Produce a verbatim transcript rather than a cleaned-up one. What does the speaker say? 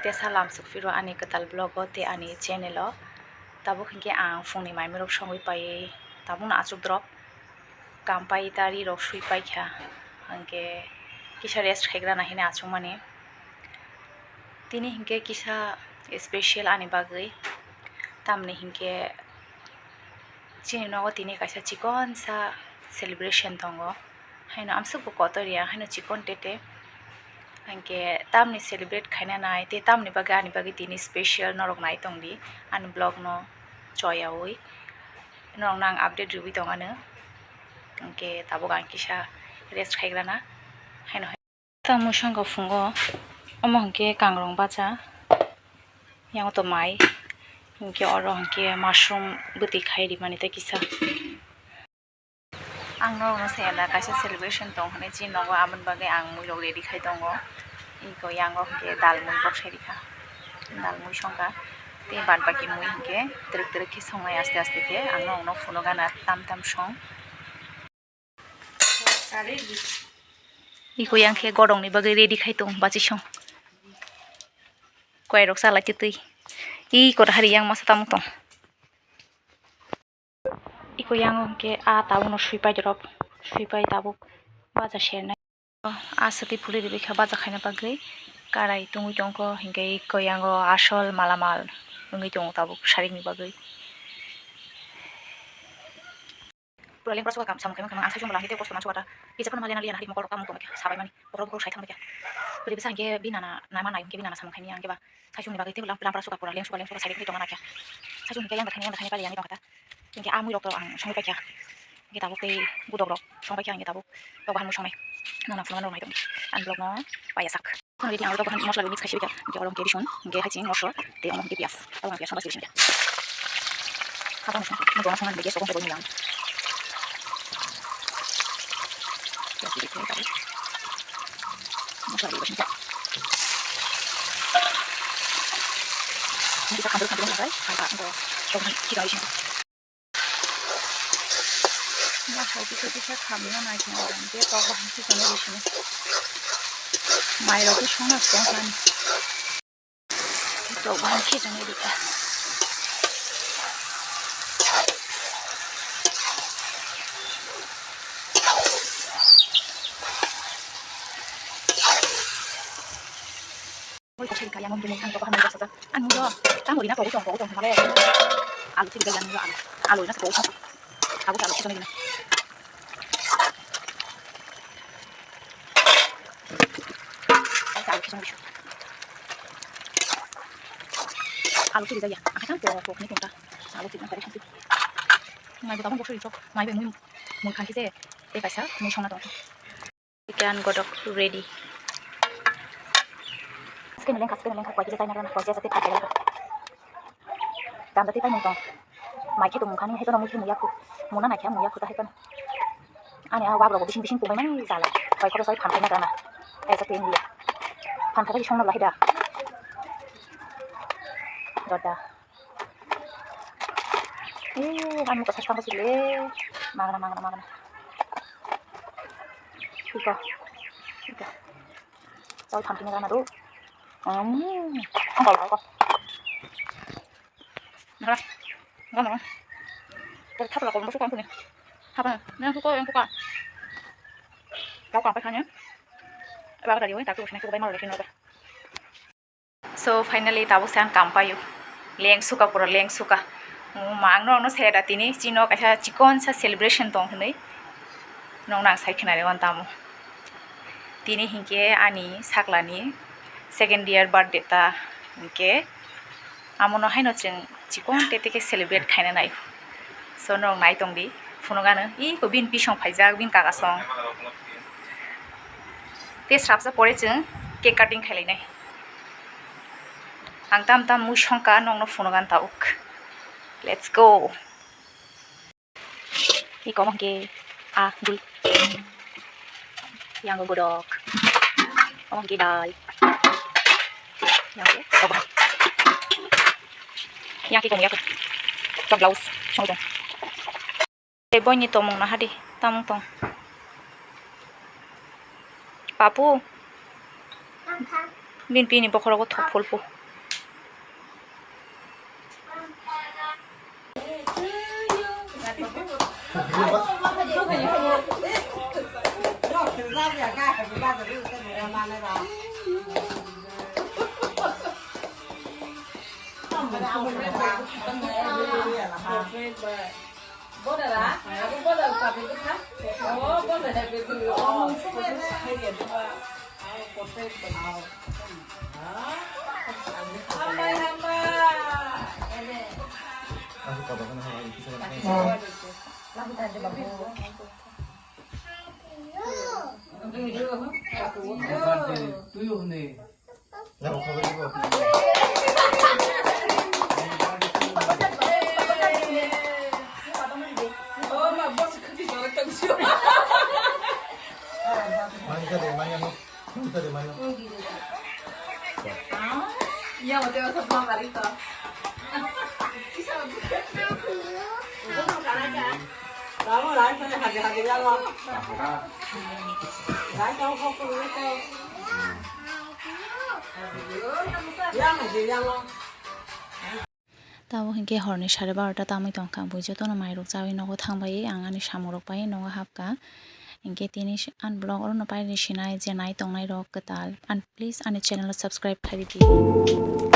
Tesa lamsok phiro ani kwtal vlog o tei ani channel o. Tabuk hinkhe ang phungni maimirok songwi paiwi tabukno achuk drop kam pai ta ri rok swi paikha, hinkhe kisa rest khaigrana hinwi achukmani. Tini hinkhe kisa special ani bagwi, tamni hinkhe chini nogo tini kaisa chikonsa celebration tongo. Haino amsukbo kotor ya, haino chikon tete. Hinkhe tamni celebrate khaina nai, tei tamni bagwi ani bagwi tini special norok nai tongdi ani vlog no choyaui. Norokno ang update riui tongano. Hinkhe tabuk ang kisa rest khaigrana. Haino hai. Tamo songkha phungo, omo hinkhe kangrong bacha, yang to mai, hinkhe oro hinkhe mushroom bwtwi khai rimani tei kisa. Ang norokno saya da kaisa celebration tong hwnwi, chini nogo aboni bagwi ang muirok ready khai tongo. Iko yango hwnkhe dal mui kok sai rikha, dal mui songkha tei bad baki mui hwnkhe twrwk twrwk khe songnai aste aste khe. Ang norokno phunukgana tam tam song. Iko yang khe godongni bagwi ready khai tong bachisong. Koirok chalai twi twi. Iko hari yang masa tamo tong. Iko yango hwnkhe a tabukno swipai rok, swipai tabuk baja sernai. A swtwi phulwi rwbaikha baja khaina bagwi. Karai tungwi tongkho, hinkhe iko yango asol malamal wngwi tongo tabuk sarikni bagwi. Pura lengpra suka kam samung khaimang khaimang ang saichung bo langkhe tei kosto mansukha ta. Kisa phano ma lena liya na hari mokol rok tamung tongkhe sabai mani. Bokhorok bokhorok sai thangbaikha. Kwrwi bwsa hinkhe bini nana naima nai hinkhe bini nana samung khaimani ang khe ba. Saichung ni bagwi tei lam-, lampra suka pura lengsuka lengsuka sai tongwi tongna nakha. Saichung hinkhe yang da khaini yang da khaini pali yang tongkha ta. Hinkhe a mui rok to ang songwi paikha. Hinkhe tabuk tei budok rok songbaikha hinkhe tabuk tok bahan mui songnai. Nang nang phunukna nang nai tongdi. Ang vlog no paiya sak. Kheno ready ang oro tok bahan mosla bai mix khai sibikha. Hinkhe oro hinkhe rison, hinkhe haiching mosla, tei omo hinkhe piyaj. Tabuk ang piyaj songba sibising kha. Haba mosla, mosla songna hinkhe sokong khe boni yang. Piyaj sibikha tabuk. Mosla bai singkha. Hinkhe kisa khandel khandel wngkha, khandel wngkha, tok bahan khichang bai singkha. Mosla kisa kisa khamna naikhe oro hinkhe tok bahan khichang bai singkha. Mai rok khe songna songkha. Tok bahan khichang bai rikha. Oi, kok sirikha, yang mungkin ang tok bahan bai rikha. Ang mungkin tang ori na tok tong tok tong male. Alu sirikha yang mungkin alu. Alu na tok tong. Alu alu khichang bai rikha. Alu khichang bai rikha. Alu siri jaya, akhai tang tok tok ni tong ta. Alu siri jaya. Mai bo tabuk bosori sok, mai bai mui mui khangkhe se tei kaisa mui songna tong. Chicken godok ready. Chicken lengkha, chicken lengkha, kwai kisa chaina rana, kwai kisa tei phai kha. Dam da tei pai mung tong. Mai khe tong mung khani, hai phano mui khe mui yakhu. Muna nai khe mui yakhu ta hai phano. Ani a wak rok bising bising tongmani jala. Kwai kho sai phan khaina gana. Kaisa tei mui ya. Phan kha bai songna lai da. Doda. Eh, ani ko sastang sile. Magana, magana, magana. Iko. Iko. Chai phan kini gana do. Hmm. Ang kau kau. Nara. Gana. Kau thapa kau masuk kampung ni. Thapa. Yang suka, yang suka. Kau kau apa kanya? Apa kata dia? Tak tu sini tu bai malu sini. So finally tabuk se ang kam paio. Leng suka pura leng suka. Mangno ono saya da tini chino kaisa chikon sa celebration tong hinui. Nong nang sai khna rewan tamo. Tini hinkhe ani saklani second year birthday ta hinkhe amono haino chwng chikon tete khe celebrate khaina nai. So nong nai tongdi phunukano iko bini bisong phaijak bini kaka song. Te srapsa pore chwng cake cutting khailainai. Ang tam tam mui songka nongno phunukgan ta uk. Let's go. Iko omo hwnkhe a gul. Yang godok. Omo hwnkhe dal. Yang ke obo. Yang ke kong ya. Blouse song tong. Tei boini tongmung naha di, tamung tong. Papu. Bini pini bokhorogo thok phulpu. Bodara, aku bodar tapi kita. Oh, bodar tapi itu. Oh, sudah. Hambai, hambai. Aku kabar kan hal itu. Tuyo ne. Tabuk hinkhe horni sare barota tamwi tongkha, bui jotono mairok chawi nogo thangbai ang ani samungrok bai nogo hapkha. Hinkhe tini ani vlog orono pairi sinai je nai tongnai rok kwtal, and please ani channel o subscribe khaidi.